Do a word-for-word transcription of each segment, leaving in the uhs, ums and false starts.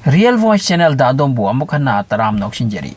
Real Voice Channelꯗ ꯑꯗꯣꯝꯕꯨ ꯑꯃꯨꯛ ꯍꯟꯅ ꯇꯔꯥꯝꯅ ꯑꯣꯛꯁꯤꯟꯖꯔꯤ꯫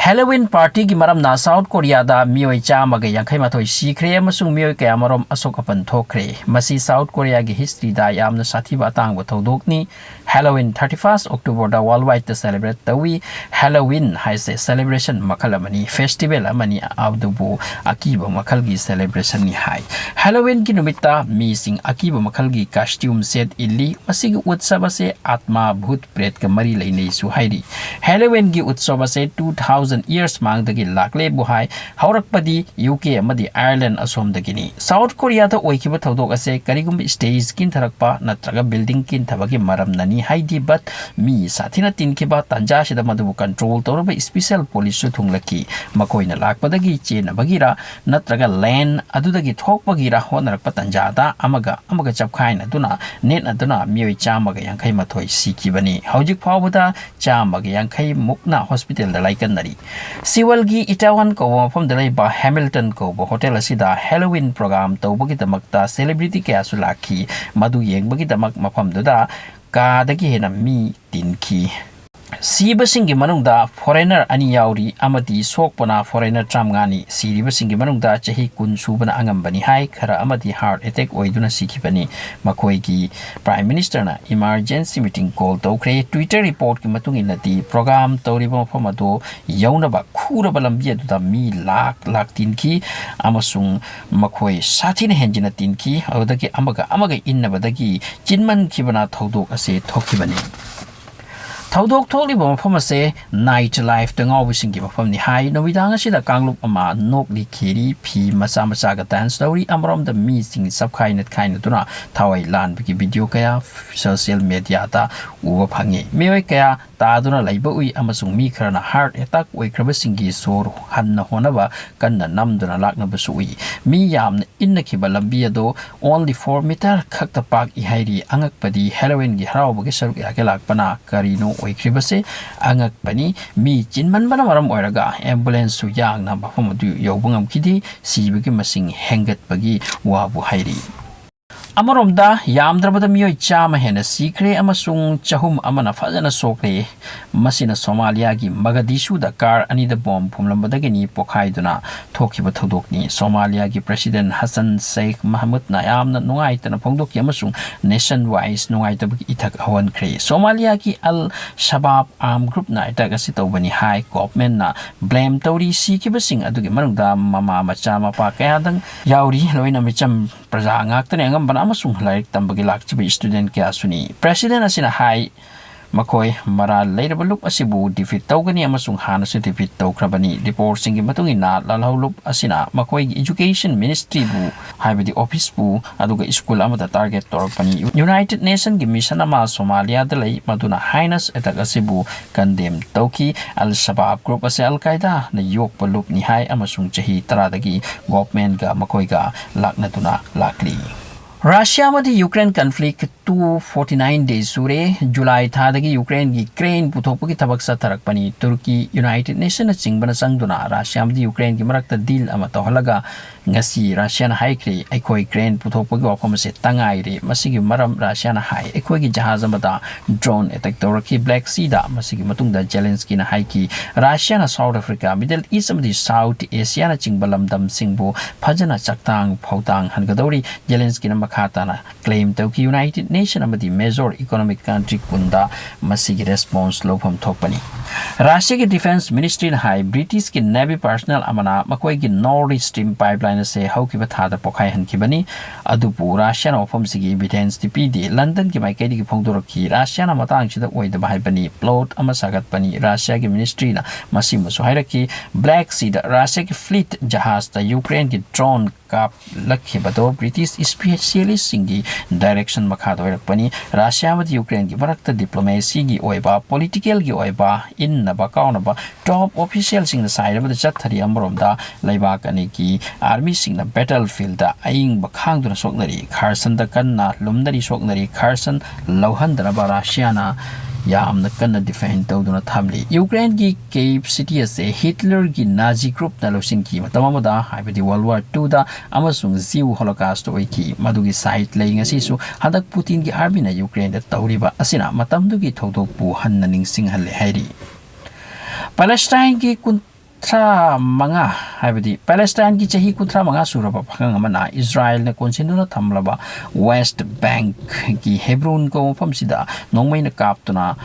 Halloween partyꯒꯤ ꯃꯔꯝꯅ South Koreaꯗ ꯃꯤꯑꯣꯏ ꯆꯥꯝꯃꯒ ꯌꯥꯡꯈꯩ ꯃꯥꯊꯣꯏ ꯁꯤꯈ꯭ꯔꯦ ꯑꯃꯁꯨꯡ ꯃꯤꯑꯣꯏ ꯀꯌꯥꯃꯔꯨꯝ ꯑꯁꯣꯛ ꯑꯄꯟ ꯊꯣꯛꯈ꯭ꯔꯦ꯫ ꯃꯁꯤ South Koreaꯒꯤ historyꯗ ꯌꯥꯝꯅ ꯁꯥꯊꯤꯕ ꯑꯇꯥꯡꯕ ꯊꯧꯗꯣꯛꯅꯤ꯫ Halloween thirty first Octoberꯗ worldwideꯇ celebrate ꯇꯧꯏ꯫ Halloween ꯍꯥꯏꯁꯦ celebration ꯃꯈꯜ ꯑꯃꯅꯤ, festival ꯑꯃꯅꯤ, ꯑꯗꯨꯕꯨ ꯑꯀꯤꯕ ꯃꯈꯜꯒꯤ celebrationꯅꯤ ꯍꯥꯏ꯫ Halloweenꯒꯤ ꯅꯨꯃꯤꯠꯇ ꯃꯤꯁꯤꯡ ꯑꯀꯤꯕ ꯃꯈꯜꯒꯤ costume set ꯏꯜꯂꯤ꯫ ꯃꯁꯤꯒꯤ ꯎꯠꯁꯕ ꯑꯁꯦ ꯑꯥꯠꯃꯥ, ꯚꯨꯠ, ꯄ꯭ꯔꯦꯠꯀ ꯃꯔꯤ ꯂꯩꯅꯩꯁꯨ ꯍꯥꯏꯔꯤ꯫ Halloweenꯒꯤ ꯎꯠꯁꯕ ꯑꯁꯦ two thousand years ꯃꯥꯡꯗꯒꯤ ꯂꯥꯛꯂꯦꯕꯨ ꯍꯥꯏ꯫ ꯍꯧꯔꯛꯄꯗꯤ U K ꯑꯃꯗꯤ Ireland ꯑꯁꯣꯝꯗꯒꯤꯅꯤ꯫ South Koreaꯗ ꯑꯣꯏꯈꯤꯕ ꯊꯧꯗꯣꯛ ꯑꯁꯦ ꯀꯔꯤꯒꯨꯝꯕ stage ꯀꯤꯟꯊꯔꯛꯄ ꯅꯠꯇ꯭ꯔꯒ building ꯀꯤꯟꯊꯕꯒꯤ ꯃꯔꯝꯅꯅꯤ ꯍꯥꯏꯗꯤ, but ꯃꯤ ꯁꯥꯊꯤꯅ ꯇꯤꯟꯈꯤꯕ ꯇꯥꯟꯖꯥꯁꯤꯗ ꯃꯗꯨꯕꯨ control ꯇꯧꯅꯕ special policeꯁꯨ ꯊꯨꯡꯂꯛꯈꯤ꯫ ꯃꯈꯣꯏꯅ ꯂꯥꯛꯄꯗꯒꯤ ꯆꯦꯟꯅꯕꯒꯤꯔ ꯅꯠꯇ꯭ꯔꯒ lane ꯑꯗꯨꯗꯒꯤ ꯊꯣꯛꯄꯒꯤꯔ ꯍꯣꯠꯅꯔꯛꯄ ꯇꯥꯟꯖꯥꯗ ꯑꯃꯒ ꯑꯃꯒ ꯆꯞꯈꯥꯏꯅꯗꯨꯅ, ꯅꯦꯠꯅꯗꯨꯅ ꯃꯤꯑꯣꯏ ꯆꯥꯝꯃꯒ ꯌꯥꯡꯈꯩ ꯃꯥꯊꯣꯏ ꯁꯤꯈꯤꯕꯅꯤ꯫ ꯍꯧꯖꯤꯛ ꯐꯥꯎꯕꯗ ꯆꯥꯝꯃꯒ ꯌꯥꯡꯈꯩ ꯃꯨꯛꯅ hospitalꯗ ꯂꯥꯏꯀꯠꯅꯔꯤ꯫ Seoulꯒꯤ Itaewon ꯀꯧꯕ ꯃꯐꯝꯗ ꯂꯩꯕ Hamilton ꯀꯧꯕ hotel ꯑꯁꯤꯗ Halloween program ꯇꯧꯕꯒꯤꯗꯃꯛꯇ celebrity ꯀꯌꯥꯁꯨ ꯂꯥꯛꯈꯤ꯫ ꯃꯗꯨ ꯌꯦꯡꯕꯒꯤꯗꯃꯛ ꯃꯐꯝꯗꯨꯗ ꯀꯥꯗꯒꯤ ꯍꯦꯟꯅ ꯃꯤ ꯇꯤꯟꯈꯤ꯫ ꯁꯤꯕꯁꯤꯡꯒꯤ ꯃꯅꯨꯡꯗ foreigner ꯑꯅꯤ ꯌꯥꯎꯔꯤ ꯑꯃꯗꯤ ꯁꯣꯛꯄꯅ foreigner ꯇꯔꯥꯃꯉꯥꯅꯤ꯫ ꯁꯤꯔꯤꯕꯁꯤꯡꯒꯤ ꯃꯅꯨꯡꯗ ꯆꯍꯤ ꯀꯨꯟ ꯁꯨꯕꯅ ꯑꯉꯝꯕꯅꯤ ꯍꯥꯏ꯫ ꯈꯔ ꯑꯃꯗꯤ heart attack ꯑꯣꯏꯗꯨꯅ ꯁꯤꯈꯤꯕꯅꯤ꯫ ꯃꯈꯣꯏꯒꯤ Prime Ministerꯅ emergency meeting call ꯇꯧꯈ꯭ꯔꯦ꯫ Twitter reportꯀꯤ ꯃꯇꯨꯡ ꯏꯟꯅꯗꯤ, program ꯇꯧꯔꯤꯕ ꯃꯐꯝ ꯑꯗꯨ ꯌꯧꯅꯕ ꯈꯨꯔꯕ ꯂꯝꯕꯤ ꯑꯗꯨꯗ ꯃꯤ ꯂꯥꯛ ꯂꯥꯛ ꯇꯤꯟꯈꯤ ꯑꯃꯁꯨꯡ ꯃꯈꯣꯏ ꯁꯥꯊꯤꯅ ꯍꯦꯟꯖꯤꯟꯅ ꯇꯤꯟꯈꯤ꯫ ꯑꯗꯨꯗꯒꯤ ꯑꯃꯒ ꯑꯃꯒ ꯏꯟꯅꯕꯗꯒꯤ ꯆꯤꯟꯃꯟꯈꯤꯕꯅ ꯊꯧꯗꯣꯛ ꯑꯁꯤ ꯊꯣꯛꯈꯤꯕꯅꯤ꯫ ꯊꯧꯗꯣꯛ ꯊꯣꯛꯂꯤꯕ ꯃꯐꯝ ꯑꯁꯦ night lifeꯇ ꯉꯥꯎꯕꯁꯤꯡꯒꯤ ꯃꯐꯝꯅꯤ ꯍꯥꯏ꯫ ꯅꯨꯃꯤꯗꯥꯡ ꯑꯁꯤꯗ ꯀꯥꯡꯂꯨꯞ ꯑꯃ ꯅꯣꯛꯂꯤ ꯈꯦꯔꯤ, ꯐꯤ ꯃꯆꯥ ꯃꯆꯥꯒ dance ꯇꯧꯔꯤ꯫ ꯑꯃꯔꯣꯝꯗ ꯃꯤꯁꯤꯡ ꯆꯞꯈꯥꯏ ꯅꯠꯈꯥꯏꯅꯗꯨꯅ ꯊꯋꯥꯏ ꯂꯥꯟꯕꯒꯤ video ꯀꯌꯥ social mediaꯗ ꯎꯕ ꯐꯪꯉꯤ꯫ ꯃꯤꯑꯣꯏ ꯀꯌꯥ ꯇꯥꯗꯨꯅ ꯂꯩꯕ ꯎꯏ ꯑꯃꯁꯨꯡ ꯃꯤ ꯈꯔꯅ heart attack ꯑꯣꯏꯈ꯭ꯔꯕꯁꯤꯡꯒꯤ ꯁꯣꯔ ꯍꯟꯅ ꯍꯣꯅꯕ ꯀꯟꯅ ꯅꯝꯗꯨꯅ ꯂꯥꯛꯅꯕꯁꯨ ꯎꯏ꯫ ꯃꯤ ꯌꯥꯝꯅ ꯏꯟꯅꯈꯤꯕ ꯂꯝꯕꯤ ꯑꯗꯣ only four meter ꯈꯛꯇ ꯄꯥꯛꯏ ꯍꯥꯏꯔꯤ꯫ ꯑꯉꯛꯄꯗꯤ Halloweenꯒꯤ ꯍꯔꯥꯎꯕꯒꯤ ꯁꯔꯨꯛ ꯌꯥꯒꯦ ꯂꯥꯛꯄꯅ ꯀꯔꯤꯅꯣ ꯑꯣꯏꯈ꯭ꯔꯤꯕꯁꯦ ꯑꯉꯛꯄꯅꯤ꯫ ꯃꯤ ꯆꯤꯟꯃꯟꯕꯅ ꯃꯔꯝ ꯑꯣꯏꯔꯒ ambulanceꯁꯨ ꯌꯥꯡꯅ ꯃꯐꯝ ꯑꯗꯨ ꯌꯧꯕ ꯉꯝꯈꯤꯗꯦ꯫ ꯁꯤꯕꯒꯤ ꯃꯁꯤꯡ ꯍꯦꯟꯒꯠꯄꯒꯤ ꯋꯥꯕꯨ ꯍꯥꯏꯔꯤ꯫ ꯑꯃꯔꯣꯝꯗ, ꯌꯥꯝꯗ꯭ꯔꯕꯗ ꯃꯤꯑꯣꯏ ꯆꯥꯝꯃ ꯍꯦꯟꯅ ꯁꯤꯈ꯭ꯔꯦ ꯑꯃꯁꯨꯡ ꯆꯍꯨꯝ ꯑꯃꯅ ꯐꯖꯅ ꯁꯣꯛꯂꯦ꯫ ꯃꯁꯤꯅ ꯁꯣꯃꯥꯂꯤꯌꯥꯒꯤ ꯃꯒꯗꯤꯁꯨꯗ ꯀꯥꯔ ꯑꯅꯤꯗ ꯕꯣꯝ ꯐꯨꯝꯂꯝꯕꯗꯒꯤꯅꯤ ꯄꯣꯈꯥꯏꯗꯨꯅ ꯊꯣꯛꯈꯤꯕ ꯊꯧꯗꯣꯛꯅꯤ꯫ ꯁꯣꯃꯥꯂꯤꯌꯥꯒꯤ ꯄ꯭ꯔꯦꯁꯤꯗꯦꯟ ꯍꯁꯟ ꯁꯦꯈ ꯃꯍꯃꯨꯗꯅ ꯌꯥꯝꯅ ꯅꯨꯡꯉꯥꯏꯇꯅ ꯐꯣꯡꯗꯣꯛꯈꯤ ꯑꯃꯁꯨꯡ ꯅꯦꯁꯟ ꯋꯥꯏꯁ ꯅꯨꯡꯉꯥꯏꯇꯕꯒꯤ ꯏꯊꯛ ꯍꯧꯍꯟꯈ꯭ꯔꯦ꯫ ꯁꯣꯃꯥꯂꯤꯌꯥꯒꯤ ꯑꯜ ꯁꯕꯥꯕ ꯑꯥꯔꯝ ꯒ꯭ꯔꯨꯞꯅ ꯑꯦꯇꯦꯛ ꯑꯁꯤ ꯇꯧꯕꯅꯤ ꯍꯥꯏ꯫ ꯒꯣꯚꯔꯟꯃꯦꯟꯠꯅ ꯕ꯭ꯂꯦꯝ ꯇꯧꯔꯤ꯫ ꯁꯤꯈꯤꯕꯁꯤꯡ ꯑꯗꯨꯒꯤ ꯃꯅꯨꯡꯗ ꯃꯃꯥ ꯃꯆꯥ ꯃꯄꯥ ꯀꯌꯥꯗꯪ ꯌꯥꯎꯔꯤ꯫ ꯂꯣꯏꯅ ꯃꯤꯆꯝ ꯄ꯭ꯔꯖꯥ ꯉꯥꯛꯇꯅꯤ, ꯑꯉꯝꯕꯅ ꯑꯃꯁꯨꯡ ꯂꯥꯏꯔꯤꯛ ꯇꯝꯕꯒꯤ ꯂꯥꯛꯆꯕ ꯁ꯭ꯇꯨꯗꯦꯟꯠ ꯀꯌꯥꯁꯨꯅꯤ꯫ ꯄ꯭ꯔꯦꯁꯤꯗꯦꯟꯠ ꯑꯁꯤꯅ ꯍꯥꯏ, ꯃꯈꯣꯏ ꯃꯔꯥꯜ ꯂꯩꯔꯕ ꯂꯨꯞ ꯑꯁꯤꯕꯨ ꯗꯤꯐꯤꯠ ꯇꯧꯒꯅꯤ ꯑꯃꯁꯨꯡ ꯍꯥꯟꯅꯁꯨ ꯗꯤꯐꯤꯠ ꯇꯧꯈ꯭ꯔꯕꯅꯤ꯫ ꯔꯤꯄꯣꯔꯠꯁꯤꯡꯒꯤ ꯃꯇꯨꯡ ꯏꯟꯅ, ꯂꯥꯜꯍꯧ ꯂꯨꯞ ꯑꯁꯤꯅ ꯃꯈꯣꯏꯒꯤ ꯏꯖꯨꯀꯦꯁꯟ ꯃꯤꯅꯤꯁꯇ꯭ꯔꯤꯕꯨ, ꯍꯥꯏꯕꯗꯤ ꯑꯣꯐꯤꯁꯄꯨ, ꯑꯗꯨꯒ ꯁ꯭ꯀꯨꯜ ꯑꯃꯗ ꯇꯥꯔꯒꯦꯠ ꯇꯧꯔꯛꯄꯅꯤ꯫ ꯌꯨꯅꯥꯏꯇꯦꯗ ꯅꯦꯁꯟꯒꯤ ꯃꯤꯁꯟ ꯑꯃ ꯁꯣꯃꯥꯂꯤꯌꯥꯗ ꯂꯩ, ꯃꯗꯨꯅ ꯍꯥꯏꯅꯁ ꯑꯦꯇꯦꯛ ꯑꯁꯤꯕꯨ ꯀꯟꯗꯦꯝ ꯇꯧꯈꯤ꯫ ꯑꯜ ꯁꯕꯥꯕ ꯒ꯭ꯔꯨꯞ ꯑꯁꯤ ꯑꯜ ꯀꯥꯏꯗꯥꯅ ꯌꯣꯛꯄ ꯂꯨꯞꯅꯤ ꯍꯥꯏ ꯑꯃꯁꯨꯡ ꯆꯍꯤ ꯇꯔꯥꯗꯒꯤ ꯒꯣꯚꯔꯟꯃꯦꯟꯠꯒ ꯃꯈꯣꯏꯒ ꯂꯥꯛꯅꯗꯨꯅ ꯂꯥꯛꯂꯤ꯫ ꯔꯁꯤꯌꯥ ꯑꯃꯗꯤ Ukraine conflict two forty nine days ꯁꯨꯔꯦ꯫ ꯖꯨꯂꯥꯏ ꯊꯥꯗꯒꯤ ꯌꯨꯀ꯭ꯔꯦꯟꯒꯤ ꯀ꯭ꯔꯦꯟ ꯄꯨꯊꯣꯛꯄꯒꯤ ꯊꯕꯛ ꯆꯠꯊꯔꯛꯄꯅꯤ꯫ ꯇꯨꯔꯀꯤ, ꯌꯨꯅꯥꯏꯇꯦꯗ ꯅꯦꯁꯟꯅꯆꯤꯡꯕꯅ ꯆꯪꯗꯨꯅ ꯔꯁꯤꯌꯥ ꯑꯃꯗꯤ ꯌꯨꯀ꯭ꯔꯦꯟꯒꯤ ꯃꯔꯛꯇ ꯗꯤꯜ ꯑꯃ ꯇꯧꯍꯜꯂꯒ ꯉꯁꯤ ꯔꯁꯤꯌꯥꯅ ꯍꯥꯏꯈ꯭ꯔꯦ, "ꯑꯩꯈꯣꯏ ꯀ꯭ꯔꯦꯟ ꯄꯨꯊꯣꯛꯄꯒꯤ ꯋꯥꯐꯝ ꯑꯁꯤ ꯇꯉꯥꯏꯔꯦ"꯫ ꯃꯁꯤꯒꯤ ꯃꯔꯝ, ꯔꯁꯤꯌꯥꯅ ꯍꯥꯏ, "ꯑꯩꯈꯣꯏꯒꯤ ꯖꯍꯥꯖ ꯑꯃꯗ ꯗ꯭ꯔꯣꯟ ꯑꯦꯇꯦꯛ ꯇꯧꯔꯛꯈꯤ ꯕ꯭ꯂꯦꯛ ꯁꯤꯗ"꯫ ꯃꯁꯤꯒꯤ ꯃꯇꯨꯡꯗ ꯖꯦꯂꯦꯟꯁꯀꯤꯅ ꯍꯥꯏꯈꯤ, "ꯔꯁꯤꯌꯥꯅ ꯁꯥꯎꯠ ꯑꯐ꯭ꯔꯤꯀꯥ, ꯃꯤꯗꯜ ꯏꯁ ꯑꯃꯗꯤ ꯁꯥꯎꯠ ꯑꯦꯁꯤꯌꯥꯅꯆꯤꯡꯕ ꯂꯝꯗꯝꯁꯤꯡꯕꯨ ꯐꯖꯅ ꯆꯥꯛꯇꯥꯡ ꯐꯧꯇꯥꯡ ꯍꯟꯒꯗꯧꯔꯤ"꯫ ꯖꯦꯂꯦꯟꯁꯀꯤꯅ ꯃꯈꯥ ꯇꯥꯅ ꯀ꯭ꯂꯦꯝ ꯇꯧꯈꯤ, "ꯌꯨꯅꯥꯏꯇꯦꯗ ꯅꯦꯁꯟ ꯑꯃꯗꯤ ꯃꯦꯖꯣꯔ ꯏꯀꯣꯅꯣꯃꯤꯛ ꯀꯟꯇ꯭ꯔꯤ ꯀꯨꯟꯗ ꯃꯁꯤꯒꯤ ꯔꯦꯁꯄꯣꯟꯁ ꯂꯧꯐꯝ ꯊꯣꯛꯄꯅꯤ"꯫ ꯔꯁꯤꯌꯥꯒꯤ ꯗꯤꯐꯦꯟꯁ ꯃꯤꯅꯤꯁꯇ꯭ꯔꯤꯅ ꯍꯥꯏ, ꯕ꯭ꯔꯤꯇꯤꯁꯀꯤ ꯅꯦꯚꯤ ꯄꯥꯔꯁꯅꯦꯜ ꯑꯃꯅ ꯃꯈꯣꯏꯒꯤ ꯅꯣꯔꯠ ꯁ꯭ꯇ꯭ꯔꯤꯝ ꯄꯥꯏꯞꯂꯥꯏꯟ ꯑꯁꯦ ꯍꯧꯈꯤꯕ ꯊꯥꯗ ꯄꯣꯈꯥꯏꯍꯟꯈꯤꯕꯅꯤ꯫ ꯑꯗꯨꯕꯨ ꯔꯁꯤꯌꯥꯅ ꯋꯥꯐꯝꯁꯤꯒꯤ ꯏꯚꯤꯗꯦꯟꯁꯇꯤ ꯄꯤꯗꯦ꯫ ꯂꯟꯗꯟꯒꯤ ꯃꯥꯏꯀꯩꯗꯒꯤ ꯐꯣꯡꯗꯣꯔꯛꯈꯤ, "ꯔꯁꯤꯌꯥꯅ ꯃꯇꯥꯡꯁꯤꯗ ꯑꯣꯏꯗꯕ ꯍꯥꯏꯕꯅꯤ, ꯄ꯭ꯂꯣꯠ ꯑꯃ ꯁꯥꯒꯠꯄꯅꯤ"꯫ ꯔꯁꯤꯌꯥꯒꯤ ꯃꯤꯅꯤꯁꯇ꯭ꯔꯤꯅ ꯃꯁꯤꯃꯁꯨ ꯍꯥꯏꯔꯛꯈꯤ, ꯕ꯭ꯂꯦꯛ ꯁꯤꯗ ꯔꯁꯤꯌꯥꯒꯤ ꯐ꯭ꯂꯤꯠ ꯖꯍꯥꯖꯇ ꯌꯨꯀ꯭ꯔꯦꯟꯒꯤ ꯗ꯭ꯔꯣꯟ ꯀꯥꯞꯂꯛꯈꯤꯕꯗꯣ ꯕ꯭ꯔꯤꯇꯤꯁ ꯏꯁꯄꯤꯁꯤꯌꯦꯂꯤꯁꯁꯤꯡꯒꯤ ꯗꯥꯏꯔꯦꯛꯁꯟ ꯃꯈꯥꯗ ꯑꯣꯏꯔꯛꯄꯅꯤ꯫ ꯔꯁꯤꯌꯥ ꯑꯃꯗꯤ ꯌꯨꯀ꯭ꯔꯦꯟꯒꯤ ꯃꯔꯛꯇ ꯗꯤꯄ꯭ꯂꯣꯃꯦꯁꯤꯒꯤ ꯑꯣꯏꯕ, ꯄꯣꯂꯤꯇꯤꯀꯦꯜꯒꯤ ꯑꯣꯏꯕ ꯏꯟꯅꯕ ꯀꯥꯎꯅꯕ ꯇꯣꯞ ꯑꯣꯐꯤꯁꯤꯌꯦꯜꯁꯤꯡꯅ ꯆꯥꯏꯅꯕꯗ ꯆꯠꯊꯔꯤ꯫ ꯑꯃꯔꯣꯝꯗ, ꯂꯩꯕꯥꯛ ꯑꯅꯤꯒꯤ ꯑꯥꯔꯃꯤꯁꯤꯡꯅ ꯕꯦꯇꯜ ꯐꯤꯜꯗ ꯑꯏꯪꯕ ꯈꯥꯡꯗꯨꯅ ꯁꯣꯛꯅꯔꯤ꯫ ꯈꯥꯔꯁꯟꯗ ꯀꯟꯅ ꯂꯨꯝꯅꯔꯤ ꯁꯣꯛꯅꯔꯤ꯫ ꯈꯥꯔꯁꯟ ꯂꯧꯍꯟꯗꯅꯕ ꯔꯁꯤꯌꯥꯅ ꯌꯥꯝꯅ ꯀꯟꯅ ꯗꯤꯐꯦꯟ ꯇꯧꯗꯨꯅ ꯊꯝꯂꯤ꯫ ꯌꯨꯀ꯭ꯔꯦꯟꯒꯤ ꯀꯦꯞ ꯁꯤꯇꯤ ꯑꯁꯦ ꯍꯤꯠꯂꯔꯒꯤ ꯅꯥꯖꯤ ꯒ꯭ꯔꯨꯞꯅ ꯂꯧꯁꯤꯟꯈꯤ ꯃꯇꯝ ꯑꯃꯗ, ꯍꯥꯏꯕꯗꯤ ꯋꯥꯔꯜ ꯋꯥꯔ ꯇꯨꯗ, ꯑꯃꯁꯨꯡ ꯖꯤꯎ ꯍꯣꯂꯣꯀꯥꯁꯇ ꯑꯣꯏꯈꯤ꯫ ꯃꯗꯨꯒꯤ ꯁꯥꯏꯠ ꯂꯩ꯫ ꯉꯁꯤꯁꯨ ꯍꯟꯗꯛ ꯄꯨꯇꯤꯟꯒꯤ ꯑꯥꯔꯃꯤꯅ ꯌꯨꯀ꯭ꯔꯦꯟꯗ ꯇꯧꯔꯤꯕ ꯑꯁꯤꯅ ꯃꯇꯝꯗꯨꯒꯤ ꯊꯧꯗꯣꯛꯄꯨ ꯍꯟꯅ ꯅꯤꯡꯁꯤꯡꯍꯜꯂꯦ ꯍꯥꯏꯔꯤ꯫ ꯄꯦꯂꯦꯁꯇꯥꯏꯟꯒꯤ ꯀꯨꯟꯊ꯭ꯔꯥ ꯃꯉꯥ, ꯍꯥꯏꯕꯗꯤ ꯄꯦꯂꯦꯁꯇꯥꯏꯟꯒꯤ ꯆꯍꯤ ꯀꯨꯟꯊ꯭ꯔꯥ ꯃꯉꯥ ꯁꯨꯔꯕ ꯄꯥꯈꯪ ꯑꯃꯅ ꯏꯖꯔꯥꯏꯜꯅ ꯀꯣꯟꯁꯤꯟꯗꯨꯅ ꯊꯝꯂꯕ ꯋꯦꯁ꯭ꯠ ꯕꯦꯡꯛꯀꯤ ꯍꯦꯕ꯭ꯔꯣꯟ ꯀꯧꯕ ꯃꯐꯝꯁꯤꯗ ꯅꯣꯡꯃꯩꯅ ꯀꯥꯞꯇꯨꯅ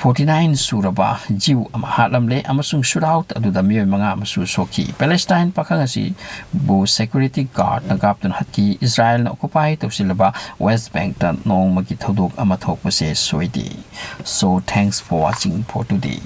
ꯐꯣꯔꯇꯤ ꯅꯥꯏꯟ ꯁꯨꯔꯕ ꯖꯤꯎ ꯑꯃ ꯍꯥꯠꯂꯝꯂꯦ ꯑꯃꯁꯨꯡ ꯁꯨꯠ ꯑꯥꯎꯠ ꯑꯗꯨꯗ ꯃꯤꯑꯣꯏ ꯃꯉꯥ ꯑꯃꯁꯨ ꯁꯣꯛꯈꯤ꯫ ꯄꯦꯂꯦꯁꯇꯥꯏꯟ ꯄꯥꯈꯪ ꯑꯁꯤꯕꯨ ꯁꯦꯀ꯭ꯌꯨꯔꯤꯇꯤ ꯒꯥꯔꯗꯅ ꯀꯥꯞꯇꯨꯅ ꯍꯥꯠꯈꯤ꯫ ꯏꯖꯔꯥꯏꯜꯅ ꯑꯣꯀꯨꯄꯥꯏ ꯇꯧꯁꯤꯜꯂꯕ ꯋꯦꯁ꯭ꯠ ꯕꯦꯡꯛꯇ ꯅꯣꯡꯃꯒꯤ ꯊꯧꯗꯣꯛ ꯑꯃ ꯊꯣꯛꯄꯁꯦ ꯁꯣꯏꯗꯦ꯫ So, thanks for watching for today.